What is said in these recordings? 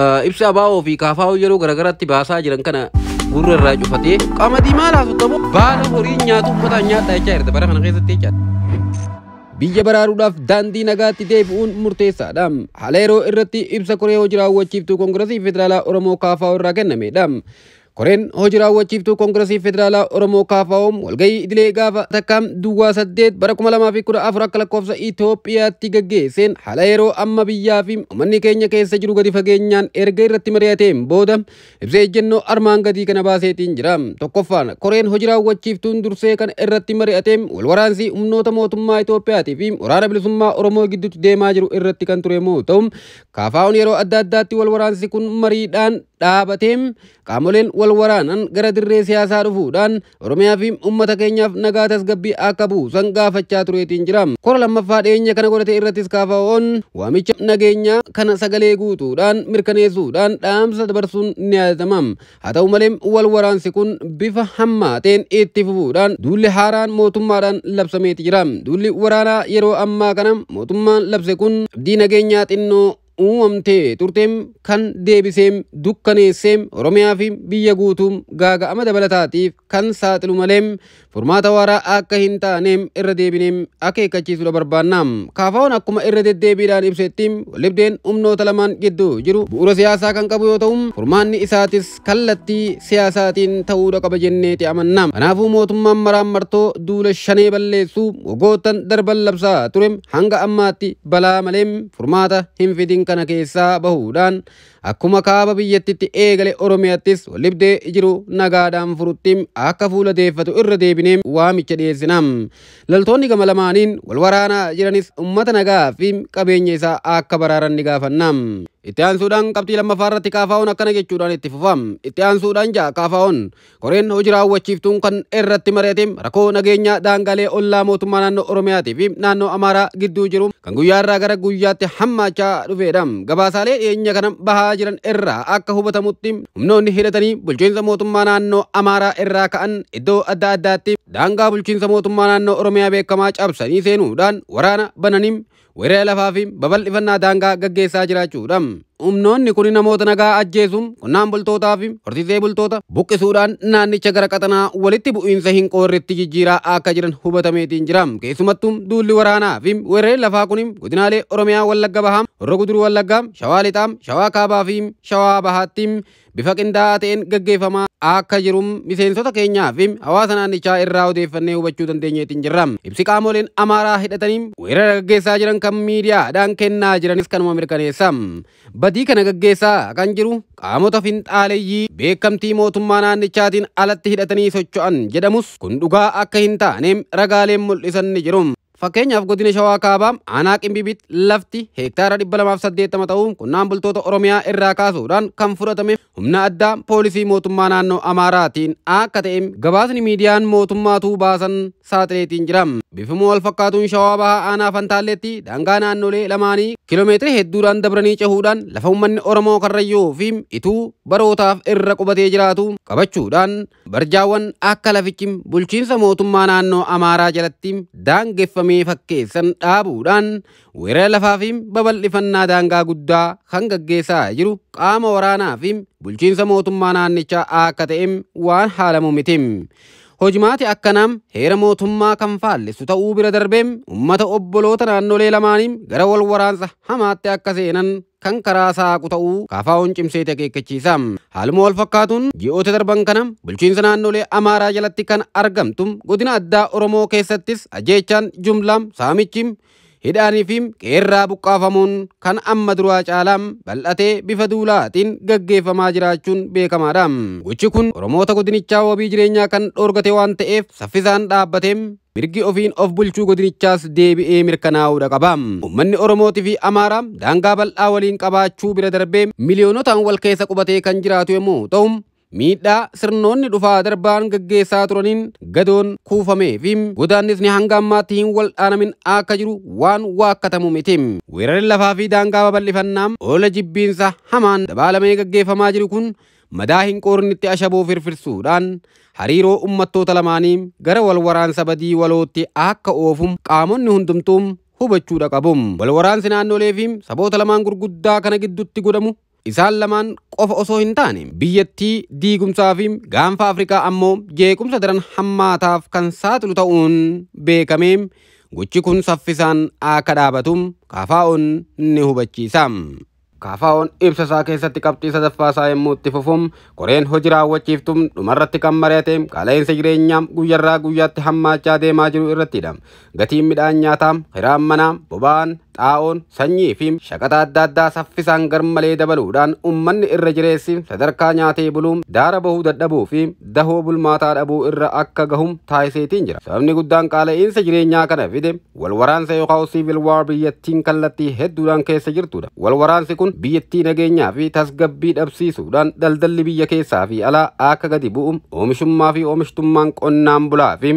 Ibsa ABO fi KFO yeroo garaagaraatti baasaa jiran kana gurra irraa cufatee qamadii maal haasoftamu baala horii nyaatu uummataan nyaadha jechaa jirta bara kana keessatti jechaadha. Biyya baraaruudhaaf daandii nagaatti deebi'uun murteessaadha. Haala yeroo irratti ibsa koree hojii raawwachiiftuu Koongiresii Federaalaa Oromoo KFO irraa kennamedha. Koreen hojii raawwachiiftuu Koongiresii Federaalaa Oromoo KFO walgahii idilee gaafa takkaam duwwaa 8 bara 2014 akka lakkoofsa Itoophiyaatti gaggeesseen haala yeroo amma biyyaa fi uummanni keenya keessa jiru gadi fageenyaan erga irratti mari'ateen booda ibsa ejjennoo armaan gadii kana baaseetiin jira. Tokkoffaan, koreen hojii raawwachiiftuun dursee kan irratti mari'ateen wal waraansi humnoota mootummaa Itoophiyaatii fi waraana bilisummaa Oromoo gidduutti deemaa jiru irratti kan ture yommuu ta'u, KFO'n yeroo adda addaatti wal waraansi kun mariidhaan dhaabateen qaamoleen wal waraanan gara dirree siyaasaa dhufuudhaan Oromiyaa fi uummata keenyaaf nagaa tasgabbii akka buusan gaafachaa tureetiin jira. Kora lammaffaa dhiyeenya kana godhate irrattis KFO'n waamicha nageenyaa kana sagalee guutuudhaan mirkaneessuudhaan dhaamsa dabarsuun ni yaadatama. Haa ta'u malee, wal waraansi kun bifa hammaateen itti fufuudhaan duulli haaraan mootummaadhaan labsameeti jira. Duulli waraanaa yeroo ammaa kana mootummaan labse kun abdii nageenyaa xinnoo uumamtee turteem kan deebiseem dukkaneesseem Oromiyaa fi biyya guutuum gaaga'ama dabalataatiif kan saaxilu malee furmaata waaraa akka hin taaneem irra deebineem akeekkachiisuudha barbaanna. KFO'n akkuma irra deddeebiidhaan ibsetti, waldhibdeen humnoota lamaan gidduu jiru bu'uura siyaasaa kan qabu yoo ta'u, furmaanni isaatis kallattii siyaasaatiin ta'uudha qaba jenneeti amanna. Kanaafuu mootummaan maraan martoo duula shanee balleessuu waggoottan darban labsaa ture hanga ammaatti balaa malee furmaata hin fidin kana keessaa bahuudhaan akkuma kaaba biyyattitti eegale Oromiyaattis waldhibdee jiru nagaadhaan furutti akka fuula deeffatu irra deebinee waamicha dhiyeessina. Loltoonni gama lamaaniin wal waraanaa jiranis uummata nagaa fi qabeenya isaa akka baraaran ni gaafanna. Itti aansuudhaan qabxii lammaffaa irratti KFO'n akkana jechuudhaan itti fufam. Itti aansuudhaan ja'a KFO'n, koreen hojii raawwachiiftuun kan irratti mari'ate rakkoo nageenyaa daangaalee ollaa mootummaa naannoo Oromiyaatii fi naannoo Amaaraa gidduu jiru kan guyyaa irraa gara guyyaatti hammaachaa dhufeedha. Gabaasaalee dhiyeenya kana bahaa jiran irraa akka hubatamutti, humnoonni hidhatanii bulchiinsa mootummaa naannoo Amaaraa irraa ka'an iddoo adda addaatti daangaa bulchiinsa mootummaa naannoo Oromiyaa beekamaa cabsanii seenuudhaan waraana bananii weerara lafaa fi babal'ifannaa daangaa gaggeessaa jiraachuudha. Humnoonni kun namoota nagaa ajjeesuun, qonnaan bultootaa fi horsiisee bultoota buqqisuudhaan naannicha gara qaxanaa walitti bu'iinsa hin qoorretti jijjiiraa akka jiran hubatameetiin jira. Keessumattuu duulli waraanaa fi weerarri lafaa kun godinaalee Oromiyaa Wallagga Bahaa, Horroo Guduruu Wallaggaa, Shawaa Lixaa, Shawaa Kaabaa fi Shawaa Bahaatti bifa qindaa'aa ta'een gaggeeffamaa akka jiru miseensota keenyaa fi hawaasa naannichaa irraa odeeffannee hubachuu dandeenyeetiin jirra. Ibsi qaamoleen Amaaraa hidhatanii weerara gaggeessaa jiran kan miidiyaadhaan kennaa jiranis kanuma mirkaneessa. Badii kana gaggeessaa kan jiru qaamota finxaaleyyii beekamtii mootummaa naannichaatiin alatti hidhatanii socho'an jedhamus, kun dhugaa akka hin taane ragaaleen mul'isan ni jiru. Fakkeenyaaf, godina Shawaa Kaabaa aanaa Qimbibitti lafti heektaara 280 ta'uu qonnaan bultoota Oromiyaa irraa kaasuudhaan kan fudhatame humna addaa poolisii mootummaa naannoo Amaaraatiin akka ta'e gabaasni miidiyaan mootummaatuu baasan saaxileetiin jira. Bifuma wal fakkaatuun Shawaa Bahaa aanaa Fantaalleetti daangaa naannolee lamaanii kiloomeetira hedduudhaan dabranii cehuudhaan lafa uummanni Oromoo Karrayyuu fi Ituu barootaaf irra qubatee jiraatu qabachuudhaan barjaawwan akka lafichi bulchiinsa mootummaa naannoo Amaaraa jalatti daangeffamee fakkeessan dhaabuudhaan weerara lafaa fi babal'ifannaa daangaa guddaa kan gaggeessaa jiru qaama waraanaa fi bulchiinsa mootummaa naannichaa akka ta'e waan haalamu miti. Hojimaati akkanaa heera mootummaa kan faallessu ta'uu bira darbee uummata obboloota naannolee lamaanii gara wal waraansa hamaatti akka seenan kan karaa saaqu ta'uu KFO'n cimsee akeekkachiisa. Haaluma wal fakkaatuun ji'oota darban kana bulchiinsa naannolee Amaaraa jalatti kan argamtu godina addaa Oromoo keessattis ajjeechaan jumlaa, saamichi, hidhaanii fi qeerraa buqqaafamuun kan amma duraa caalaa bal'atee bifa duulaatiin gaggeeffamaa jiraachuun beekamaadha. Gochi kun Oromoota godinichaa wabii jireenyaa kan dhoorgate waan ta'eef saffisaan dhaabbatee mirgi ofiin of bulchuu godinichaas deebi'ee mirkanaa'uudha qaba. Uummanni Oromootii fi Amaaraa daangaa bal'aa waliin qabaachuu bira darbee miliyoonotaan wal keessa qubatee kan jiraatu yommuu ta'u, miidhaa sirnoonni dhufaa darbaan gaggeessaa turaniin gadoon kuufamee fi godaannisni hanga ammaatti hin wal dhaanamin akka jiru waan waakkatamu miti. Weerarri lafaa fi daangaa babal'ifannaa oola jibbiinsa hamaan dabaalamee gaggeeffamaa jiru kun madaa hin qoornitti ashaboo firfirsuudhaan hariiroo uummattoota lamaanii gara wal waraansa badii walootti akka oofu qaamonni hundumtuu hubachuudha qabu. Wal waraansi naannolee fi saboota lamaan gurguddaa kana gidduutti godhamu Isaan lamaan qofa osoo hin taane biyyattii diigumsaa fi gaanfa Afrikaa ammoo jeequmsa daran hammaataaf kan saaxilu ta'uun beekamee gochi kun saffisaan akka dhaabatu KFO'n ni hubachiisa. KFO'n ibsa isaa keessatti qabxii sadaffaa isaa yommuu itti fufuun koreen hojii raawwachiiftuun dhumarratti kan mari'ate qaala'insa jireenyaa guyyarraa guyyaatti hammaachaa deemaa jiru irrattidha. Gatiin midhaan nyaataa, hiraan manaa, boba'aan, xaa'oon, sanyii fi shaqaxa adda addaa saffisaan garmalee dabaluudhaan uummanni irra jireessi sadarkaa nyaatee buluun daara bahuu dadhabuu fi dahoo bulmaataa dhabuu irra akka gahu taasiseetiin jira. Sababni guddaan qaala'insa jireenyaa kana fide wal waraansa yookaan civil war biyyattiin kallattii hedduudhaan keessa jirtudha. Wal waraansi kun biyyattii nageenyaa fi tasgabbii dhabsiisuudhaan daldalli biyya keessaa fi alaa akka gadi bu'u oomishummaa fi oomishtummaan qonnaan bulaa fi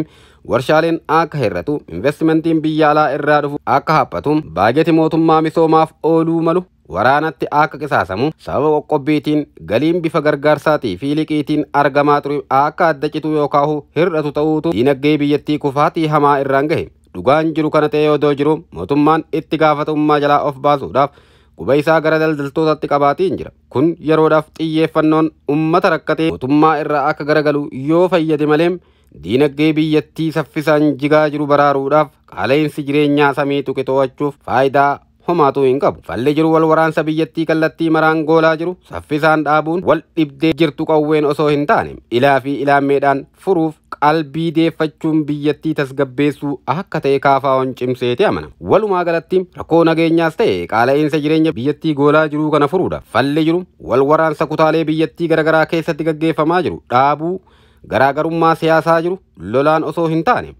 warshaaleen akka hir'atu investimentiin biyya alaa irraa dhufu akka haphatu baajeti mootummaa misoomaaf ooluu malu waraanatti akka qisaasamu sababa qoqqobbiitiin galiin bifa gargaarsaatii fi liqiitiin argamaa ture akka adda citu yookaan hir'atu ta'uutu diinagdee biyyattii kufaatii hamaa irraan gahe. Dhugaan jiru kana ta'ee odoo jiru mootummaan itti gaafatamummaa jalaa of baasuudhaaf quba isaa gara daldaltootatti qabaatiin jira. Kun yeroodhaaf xiyyeeffannoon uummata rakkatee mootummaa irraa akka garagalu yoo fayyade malee diinagdee biyyattii saffisaan jigaa jiru baraaruudhaaf qaala'insi jireenyaa samii tuqe to'achuuf faayidaa homaatu hin qabu. Falli jiru wal waraansa biyyattii kallattii maraan goolaa jiru saffisaan dhaabuun wal dhibdee jirtu qawween osoo hin taane ilaa fi ilaammeedhaan furuuf qalbii deeffachuun biyyattii tasgabbeessuu akka ta'e KFO'n cimseeti amana. Walumaa galatti rakkoo nageenyaas ta'e qaala'insa jireenya biyyattii goolaa jiruu kana furuudha. Falli jiru wal waraansa kutaalee biyyattii garaagaraa keessatti gaggeeffamaa jiru dhaabuu garaagarummaa siyaasaa jiru lolaan osoo hin taane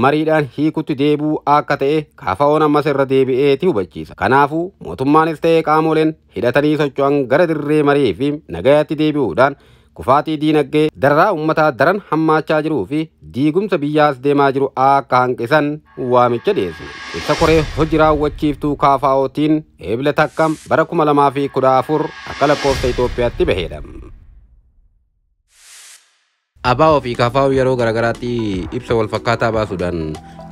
mariidhaan hiikutti deebi'uu akka ta'e KFO'n ammas irra deebi'eeti hubachiisa. Kanaafuu mootummaanis ta'e qaamoleen hidhatanii socho'an gara dirree marii fi nagayaatti deebi'uudhaan kufaatii diinagdee dararaa uummataa daran hammaachaa jiruu fi diigumsa biyyaas deemaa jiru akka hanqisan waamicha dhiyeesse. Ibsa koree hojii raawwachiiftuu KFO'tiin Eebila 1 bara 2014 akka lakkoofsa Itoophiyaatti bahedha. ABO fi KFO yeroo garaagaraatti ibsa wal fakkaataa baasuudhaan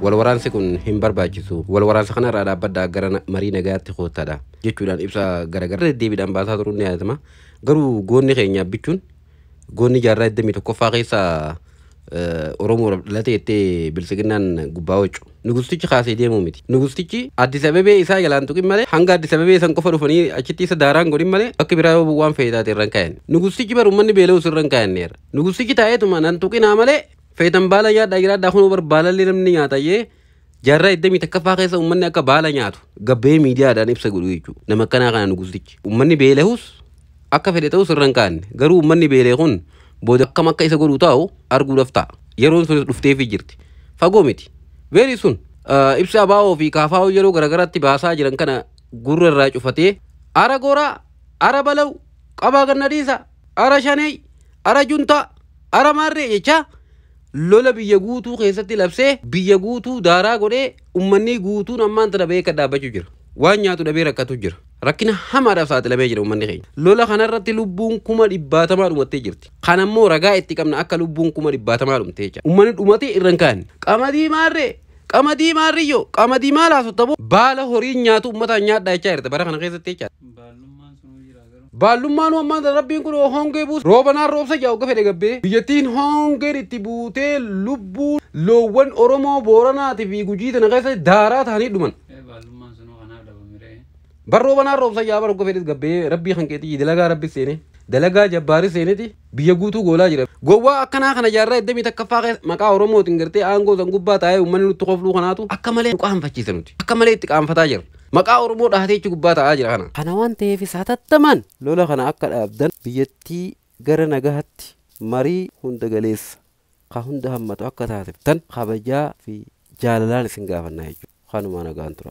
wal waraansi kun hin barbaachisu. Wal waraansa kanarraa dhaabbadhaa gara marii nagayaatti koottaadha jechuudhaan ibsa garaagaraa deddeebiidhaan baasaa turuun ni yaadatama. Garuu goonni keenya bichuun goonni jaarraa 21ffaa keessa Oromoo dhalatee jettee bilisiginnaan gubbaa wacu. Nugustichi kaasee deemuu miti. Nugustichi Addis Ababee isaa jalaan tuqin malee hanga Addis Ababee san qofa dhufanii achitti isa daaraan godhin malee bakki biraa yoo waan fe'ee taate irra hin kaayan. Nugustichi bar uummanni beela'us irra hin kaayanneera. Nugustichi taa'eetuma nan tuqinaa malee feetan baala nyaadhaa jiraadhaa kunuu bar baalallee namni nyaata jee jaarraa 21ffaa keessa uummanni akka baala nyaatu gabbee miidiyaadhaan ibsa godhu jechuudha. Nama akkanaa kana nugustichi. Uummanni beela'us akka fedhe ta'us irra hin kaa'anne. Garuu uummanni beela'e kun booda akkam akka isa godhu taa'u arguudhaaf ta'a. Yeroon sunis dhufteefii jirti. Fagoo miti. Veeri sun ibsa ABO fi KFO yeroo garaagaraatti baasaa jiran kana gurra irraa cufatee ara goraa, ara balaw, qabaa ganna dhiisa, ara shanee, ara juntaa, ara maarree jechaa lola biyya guutuu keessatti labsee biyya guutuu daaraa godhee uummanni guutuun ammaan tana beeka dhaabbachuu jira. Waan nyaatu dhabee rakkatu jira. Rakkina hamaadhaaf saaxilamee jira uummanni keenya. Lola kanarratti lubbuun 100,000 dhumattee jirti. Kanammoo ragaa itti qabna akka lubbuun 100,000 dhumtee jira. Uummanni dhumatee irra hin kaa'anne. Qamadii maarree, qamadii maarriyyoo, qamadii maal haasoftamoo baala horiin nyaatu uummataan nyaadhaa jechaa jirta bara kana keessatti jechaa. Baallummaan ammaan rabbiin kun hongee buusa. Rooba naan roobsa jaa hogga fedhe gabbee. Biyyattiin hongeen itti buutee lubbuu loowwan Oromoo Booranaatii fi Gujii tana keessa daaraa ta'anii dhuman. Bar rooba naan roobsa jaa bar hogga fedhes gabbee rabbii kan keetii dalagaa rabbi seene. Dalagaa jabbaarii seeneti biyya guutuu goolaa jira. Gowwaa akkanaa kana jaarraa 21ffaa keessa maqaa Oromootiin gartee aangoo san gubbaa taa'ee uummanni nutti qofluu kanaatu akka malee nu qaanfachiisa nuti. Akka malee itti qaanfataa jira. Maqaa Oromoo dhahatee achi gubbaa taa'aa jira kana. Kana waan ta'eef hatattamaan lola kana akka dhaabdan biyyattii gara nagaatti marii hunda galeessa ka hunda hammatu akka taasiftan kabajaa fi jaalalaan isin gaafannaa jechuudha. Kanuma nagaan tura.